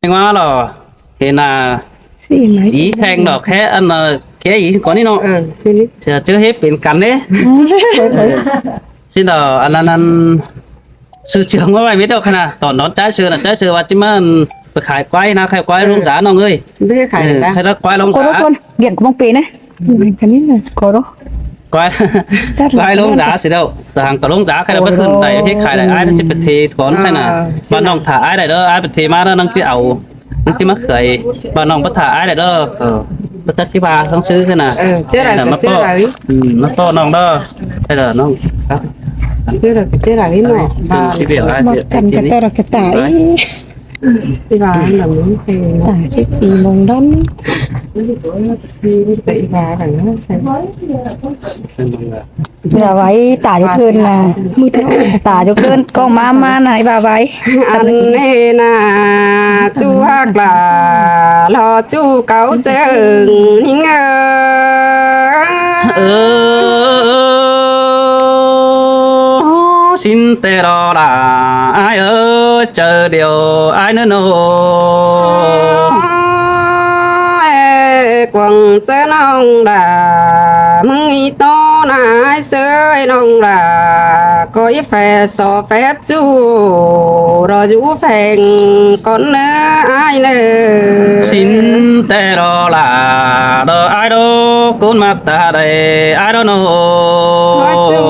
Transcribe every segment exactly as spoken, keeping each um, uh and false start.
ꞌnhắng ꞌva lo. Hên ꞌnạ, ꞌí khen lo ké ăn ꞌnạ, ké ꞌí ꞌcọ ꞌnị ꞌnọ. Ờ, ꞌchí ꞌnị. Chả chứ hết pên căn đấy. Ờ. Xin đó, ăn ăn ăn sư trưởng ꞌva ꞌvạy mết đâu khả năng. Tỏn đón ꞌchái sư ꞌnạ, ꞌchái sư ꞌva ꞌchí ꞌmá ăn pay khải ꞌquái ꞌnạ, khải ꞌquái ꞌlống dá ꞌnọng ơi. Đi khải, ừ, dá. Khải ꞌquái ꞌlống dá. Cô đó Xuân, điện của bóng pê đấy. Cái này là cô đó. ꞌQuái, ꞌquái ꞌlống dá sư đâu. Tơ hăng tơ ꞌlống dá khải ꞌva ꞌcứn đảy, hít khải đảy, ải ꞌnạ ꞌchí pay thế cón khải ꞌnạ. Ờ, ꞌva ꞌnọng thả ải đảy đó, ải pay thế ꞌmá đó ꞌnọng ꞌchí au. ꞌNọng ꞌchí ꞌmá khởi. ꞌVa ꞌnọng báu thả ải đảy đó. Ờ. Báu chắc ꞌchí ꞌva ꞌsướng sư khải ꞌnạ. Ờ, chứ là ꞌnạ, ꞌmá chứ ꞌpọ. Là ꞌí. Ừ, ꞌmá ꞌpọ ꞌnọng đó. Hay là ꞌnọng. Chứ là, chứ là ꞌí ꞌnọ. Ừ, ꞌva chứ biểu ai ꞌmá biết căn cái cái kia tơ là cái tải. Đi vào ăn là muốn thì tải chứ thì mong đón. Đi vào ăn nó thì ꞌVa ꞌvạy tả dú thưn ꞌnạ. Tả dú thưn ꞌcọ ꞌmá ꞌmá ꞌnạ, ꞌvạ ꞌvạy. Ăn ꞌnị ꞌnạ, ꞌchu hák lả lo ꞌchu cáu ꞌchương ꞌnhính ơi. Ơ, xin ꞌtẹ lo lả ải ơi, chaư điêu ải ꞌnớ ꞌnô. Ê, cuông ꞌchớ ꞌnọng đa, ꞌmứng ꞌí ꞌtố ꞌnạ ải ꞌsớ ꞌnọng đa, ꞌcọ ꞌí phe so phép ꞌchu, ꞌló dú pheng cón ꞌnớ ải ꞌnớ. Xin ꞌtẹ lo lả, đó ải đó, cún ꞌmặc ta đảy, ải đó ꞌnô. Ôi ꞌchu,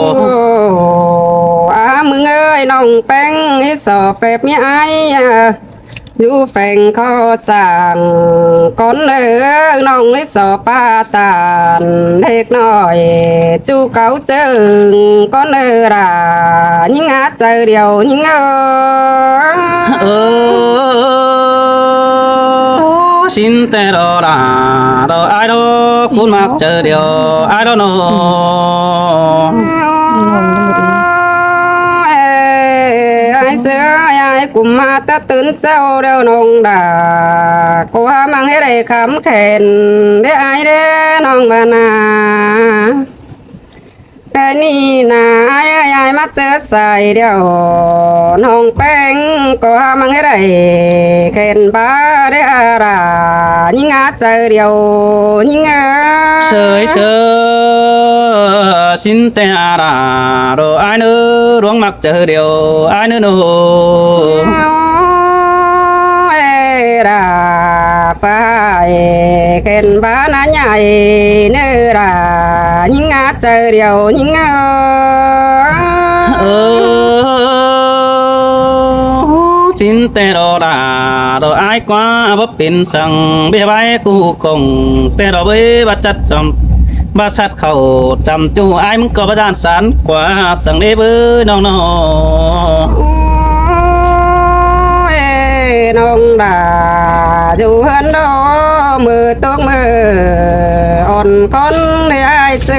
à, ꞌmứng ơi, ꞌnọng ꞌpéng ꞌí so phép ꞌmí ải, à. Dú pheng khó sảng cón ꞌnớ, ꞌnọng ꞌlế so ꞌpa tản đếc ꞌnọi, ꞌchu cáu ꞌchương cón ꞌnớ đa, ꞌnhính ꞌngá chaư điêu ꞌnhính ơi. Ơ, xin ꞌtẹ lo lả, đó ải đó, cún ꞌmặc chaư điêu, ải đó ꞌnô. Ê, ải ꞌsớ ải, ải cúm ꞌmá tắt tứn ꞌchạu điêu ꞌnọng đa, ꞌcọ hák ꞌmăng ꞌhế đảy khắm khen, đé ải đé ꞌnọng ꞌva ꞌnạ. Cái ꞌnị ꞌnạ ải ơi, ải ꞌmá ꞌchớ sai điêu, ꞌnọng ꞌpéng ꞌcọ hák ꞌmăng ꞌhế đảy khen ꞌva đé a đa, ꞌnhính ꞌngá chaư điêu ꞌnhính ơi. Sơi sơi, xin ꞌtẹ a đa, đó ải ꞌnớ, ꞌluống ꞌmặc chaư điêu ải ꞌnớ ꞌnô. Ê đa, phải khen ꞌva ꞌnạ ꞌnhái ꞌnớ đa, ꞌnhính ꞌngá chaư điêu ꞌnhính ơi. Ơ, xin ꞌtẹ lo đa, đó ải ꞌquá báu pên săng, báu ꞌvạy ꞌcú công, ꞌtẹ lo báu bát chặt chăm, bát chặt khảu chăm ꞌchu, ải ꞌmứng ꞌcọ bát dản sán ꞌquá săng đế báu ꞌnọng ꞌnọ. Ôi, ꞌnọng đa dú ꞌhướn đó, ꞌmự tốc ꞌmự ón cón đé ải ꞌsớ.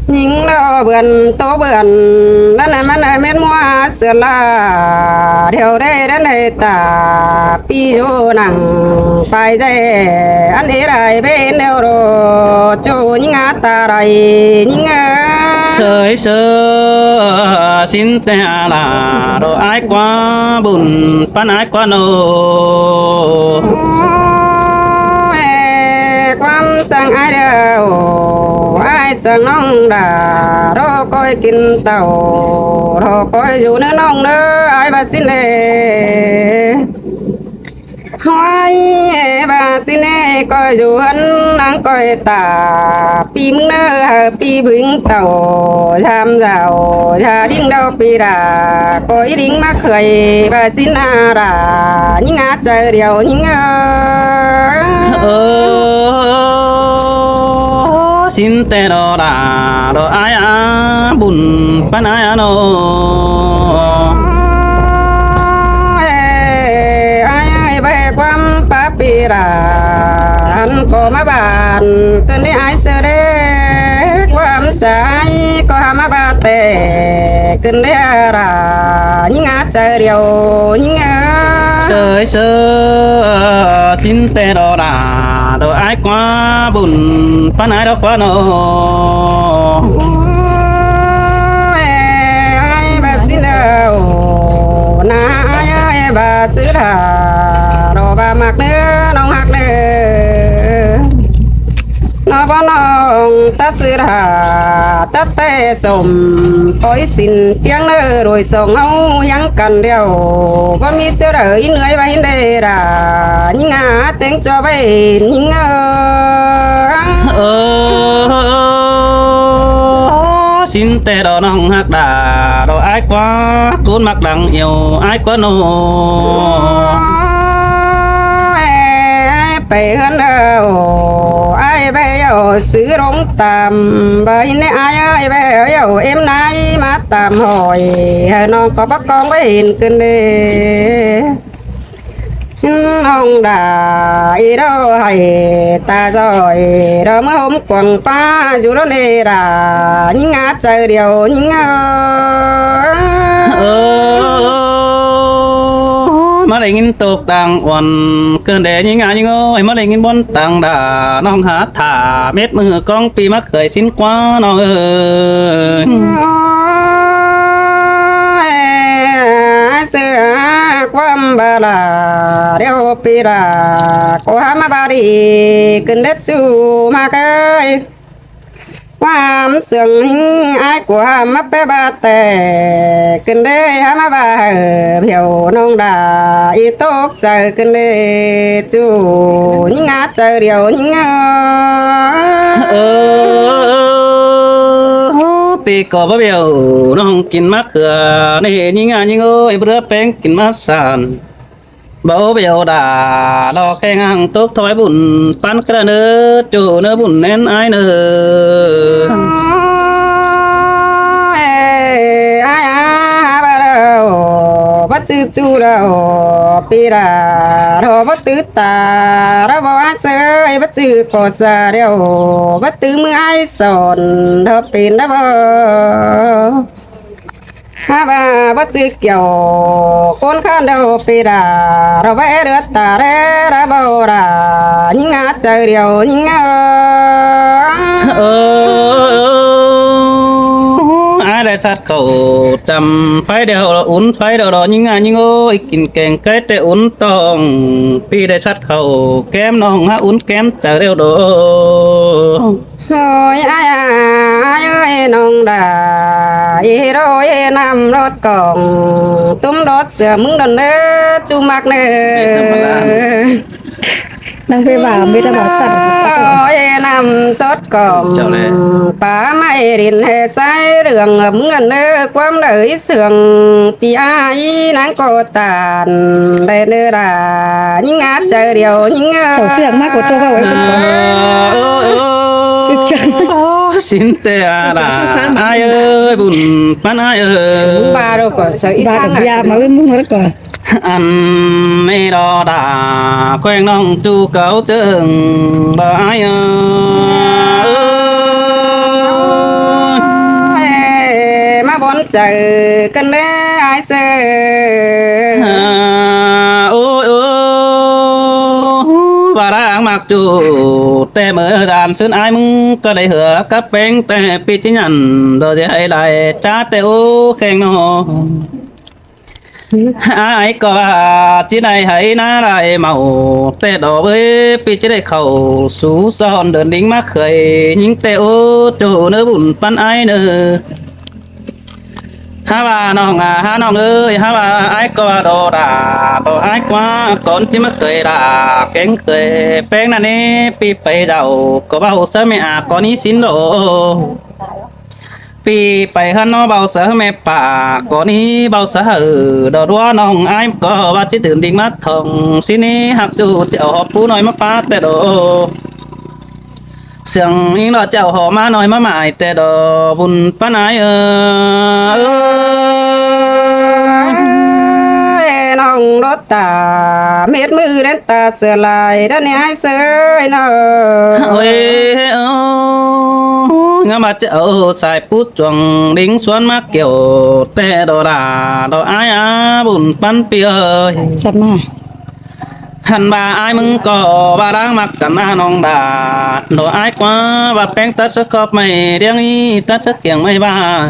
ꞌNhính đó bươn tô bươn, ꞌnặn ꞌnạ ꞌmắn ꞌnạ mết ꞌmúa ꞌsứa ꞌla, điêu đảy đắn đảy ta, ꞌpi dú nẳng pay dạy, ăn ế đảy bên điêu đô, ꞌchu ꞌnhính ꞌngá ta đảy ꞌnhính ơi. Sơi sơi, xin ꞌtẹ a đa, đó ải ꞌquá bun, ꞌpắn ải ꞌquá ꞌnô. Ê, ꞌquám săng ải điêu, ải săng ꞌnọng đa, đó ꞌcoi kin tảu, đó ꞌcoi dú ꞌnớ ꞌnọng ꞌnớ, ải ꞌva xin ê. Hoái, ê ꞌva xin ê, ꞌcoi dú ꞌhướn ꞌnăng ꞌcoi ta, ꞌpi ꞌmứng ꞌnớ hảư ꞌpi bính tảu, dăm dảo, da đinh đao ꞌpi đa, ꞌcoi đinh ꞌmá khơi, ꞌva xin a đa, ꞌnhính ꞌngá chaư điêu ꞌnhính ơi. Ơ, xin ꞌtẹ lo đa, đó ải a bun, ꞌpắn ải a ꞌnô. Ê, ải ơi, ꞌvạy ꞌquám pá ꞌpi đa, ăn ꞌcọ ꞌmá bản, ꞌcứn đé ải ꞌsớ đé, ꞌquám sai, ꞌcọ hák ꞌmá bản tê, ꞌcứn đé a đa, ꞌnhính ꞌngá chaư điêu ꞌnhính ơi. Sơi sơi, xin ꞌtẹ lo đa, đó ải ꞌquá bun, ꞌpắn ải đó ꞌquá ꞌnô. Ôi, ải ꞌva xin ơ, ꞌnạ ải ơi, ꞌva ꞌsứ đa, ꞌlẹo ꞌva ꞌmặc ꞌnớ ꞌnọng ꞌhặc ꞌnớ. ꞌNo báu ꞌnọng tắt ꞌsứ đa, tắt ꞌtẹ sôm, ꞌpọ ꞌí sin ꞌtiếng ꞌnớ ꞌlụi song ꞌháu ꞌhiếng căn điêu. Báu ꞌmí ꞌchớ đaư ꞌí ꞌnưới ꞌva ꞌhịn đé đa, ꞌnhính ꞌnga ꞌtếng ꞌchua ꞌvạy ꞌnhính ꞌnớ. Ơ, ꞌsịn ꞌtẹ đo ꞌnọng ꞌhặc đa, đo ải ꞌquá, ꞌcốn ꞌmặc đăng iêu ải ꞌquá ꞌnớ. Ơi, ải pay ꞌhướn đaư, ải ꞌvạy ꞌdạu ꞌsứ ꞌlống tăm, ꞌva ꞌhịn đé ải ơi, ꞌvạy ꞌdạu ꞌếm nái ꞌmá tăm hỏi, hảư ꞌnọng ꞌcọ báu cong ꞌvạy ꞌhịn ꞌcứn đé. ꞌNọng đa ꞌí ꞌlẹo hảư ta ꞌdoi, ꞌlẹo ꞌmá ꞌhôm cuông ꞌphạ dú ꞌlẹo ꞌnị đa, ꞌnhính ꞌnga chaư điêu ꞌnhính ꞌnớ. Ơ, ꞌmá đảy ꞌnghín tốc tang uôn ꞌcứn đé ꞌnhính ꞌnga ꞌnhính ơi, ꞌmá đảy ꞌnghín bón tang đa, ꞌnọng hả thả mết ꞌmự cóng ꞌpi ꞌmặc khởi ꞌsịn ꞌquá ꞌnọng ơi. Ơi, ꞌsứ ꞌquám ꞌva đa, điêu ꞌpi đa, ꞌcọ hả ꞌmá ꞌva đi ꞌcứn đé ꞌchu ꞌmặc ơi. ꞌQuám sương ꞌhính ải ꞌcọ hả ꞌmá pé ꞌva ꞌtẹ ꞌcứn đé hả ꞌmá ꞌva hảư phiêu ꞌnọng đa, ꞌí tốc chaư ꞌcứn đé ꞌchu, ꞌnhính ꞌnga chaư điêu ꞌnhính ꞌnớ. Ơ, ꞌpi ꞌcọ báu bẻo ꞌnọng kin ꞌmặc khưa ꞌnị ꞌnhính ꞌnga ꞌnhính ơi, báu ꞌlứa ꞌpéng kin ꞌmá san. Báu bẻo đa, ꞌlẹo ꞌkheng ꞌhăng tốc thói bun ꞌpắn ꞌcọ đa ꞌnớ, ꞌchu ꞌnớ bun ꞌnén ải ꞌnớ. Ơi, ải a, ꞌva ꞌlẹo báu ꞌchư ꞌchu ꞌlẹo, ꞌpi đa, ꞌlẹo báu tứ ta, ꞌlẹo báu ải ꞌsớ, báu ꞌchư ꞌcọ sa ꞌlẹo, báu tứ ꞌmự ải son, ꞌlẹo pên đa báu. Hả ꞌva báu ꞌchư kiẻo ꞌcốn ꞌkhán ꞌlẹo ꞌpi đa, ꞌlẹo báu é ꞌlứa ta đé đa báu đa, ꞌnhính ꞌnga chaư điêu ꞌnhính ꞌnớ. Ơ, ải đảy sắt khảu chăm pháy điêu, ún pháy điêu đo ꞌnhính ꞌnga ꞌnhính ơi, kin keng cáy ꞌtẹ ún tong, ꞌpi đảy sắt khảu kém ꞌnọng hả ún kém chaư điêu đo. Ôi ai à, ai ơi, ꞌnọng đa, ê đô, ê năm lót cỏng, túm đót sửa mứng đòn đế, chu mạc nê. Năng bê bảo, bê ta bảo sẵn. Ôi, ê năm sót cỏng, pá mày đìn hê sai đường, mứng đòn đế, quám đới sương, pi ai, nắng cô tàn, đê đê đa, những ngã trời điều, những ngã. Chầu sương mắc của châu Âu ấy. Sương trắng. Xin tê à đa. Ai ơi, bùn pán ai ơi. Ba đâu có, sao ít ba tháng được bia mà ơi, mung rất có. Ăn mê đo đa, quên nông chu cáo chừng, ba ai ơi. Ê, má bón trời, cân đế ai sê. Ôi, ôi, và đang mặc chủ, tê mơ đàn sưn ai mưng, có đáy hứa cắp bánh, tê pi chi nhắn, đồ gì hay đài, chá tê ô khen nô. Ai có bà, chi đáy hay ná đài màu, tê đỏ với pi chi đáy khẩu, sú son đơn đính mắc khởi, những tê ô, chủ nơ bùn păn ai nơ. Há ꞌva ꞌnọng à, há ꞌnọng ơi, há ꞌva ải ꞌcọ đô đa, đô ải ꞌquá, cón ꞌchí ꞌmá ꞌcới đa, kéng ꞌcới, péng ꞌnặn ꞌnị, ꞌpi pay đaư, ꞌcọ báu sáư ꞌmẹ a, ꞌcọ ꞌnị sín đô. ꞌPi pay ꞌhướn ꞌnọ báu sáư ꞌmẹ pả, ꞌcọ ꞌnị báu sáư hảư, đô ꞌlúa ꞌnọng ải ꞌcọ ꞌva ꞌchí tứn đinh ꞌmá thong, sín ꞌnị ꞌhặc ꞌchu ꞌchí au họp pú ꞌnọi ꞌmá pá ꞌtẹ đô. Sương ꞌnị ꞌnọ chảu hảư ꞌmá ꞌnọi ꞌmá mải ꞌtẹ đô bùn pán ải ơi. Ê, ꞌnọng đốt ta, mết ꞌmự đến ta sửa lại, đa ꞌnị ải sơi ꞌnọ. Ôi, ơ, ngắm ꞌva chảu sai pút chuông, đính suán ꞌmá kiẻo, ꞌtẹ đô đa, đô ải a, bùn pán ꞌpi ơi. Sắp ꞌmá. Hăn ꞌva ải mưng ꞌcọ ꞌva đang ꞌmặc căn a ꞌnọng đa, đô ải ꞌquá ꞌva péng tắt sớ khóp ꞌmạy, điêng ꞌnị tắt sớ kiêng ꞌmạy ꞌva.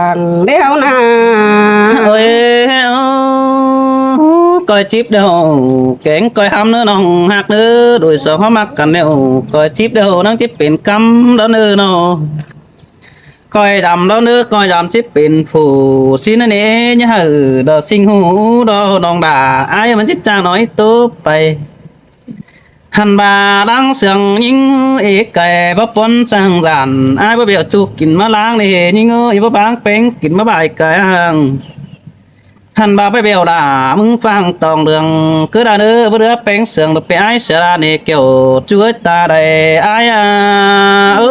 ꞌcắng đéo na. Ôi, ơ, ꞌcoi chếp đéo, kéng ꞌcoi ꞌhăm ꞌnớ ꞌnọng ꞌhặc ꞌnớ, đuổi song ꞌháu ꞌmặc căn đéo, ꞌcoi chếp đéo ꞌnắng chếp pên ꞌcắm đón ꞌnớ ꞌnọ. ꞌCoi dăm đón ꞌnớ, ꞌcoi dăm chếp pên phủ ꞌsịn ꞌnớ ꞌnị, ꞌnhá hảư đỏ ꞌsịn ꞌhụ đỏ ꞌnọng đả, ải ꞌmắn chếp chang nói tố pay. Hăn ꞌva ꞌláng sương ꞌnhính ế cai báu phón sang dản, ải báu bẻo ꞌchu kin ꞌmá ꞌláng ꞌnị, ꞌnhính ơi, báu báng péng kin ꞌmá bại cai ꞌháng. Hăn ꞌva báu bẻo đả ꞌmứng phang tong đường, ꞌcứ đa ꞌnớ báu đứa péng sương báu pay ải sa đa ꞌnị kiẻo ꞌchu ơi ta đảy ải a. Ơ,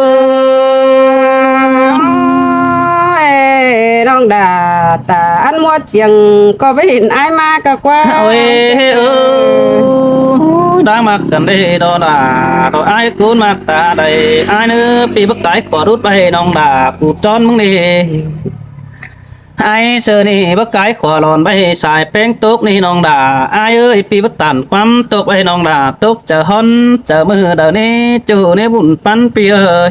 ê, ꞌnọng đả ta ăn ꞌmua chiêng ꞌcọ báu hên ải ꞌmá ꞌcọ ꞌquá. Ôi, ơ, đa ꞌmặc căn đảy đo đả, đo ải cốn ꞌmặc ta đảy, ải ꞌnớ ꞌpi báu cai khua đút ꞌvạy ꞌnọng đả, phủ ꞌchon ꞌmứng ꞌnị. Ải ꞌsớ ꞌnị báu cai khua lon ꞌvạy sai péng tốc ꞌnị ꞌnọng đả, ải ơi, ꞌpi báu tản ꞌquám tốc ꞌvạy ꞌnọng đả, tốc chaư ꞌhón chaư ꞌmự đaư ꞌnị, ꞌchu ꞌnị bun ꞌpắn ꞌpi ơi.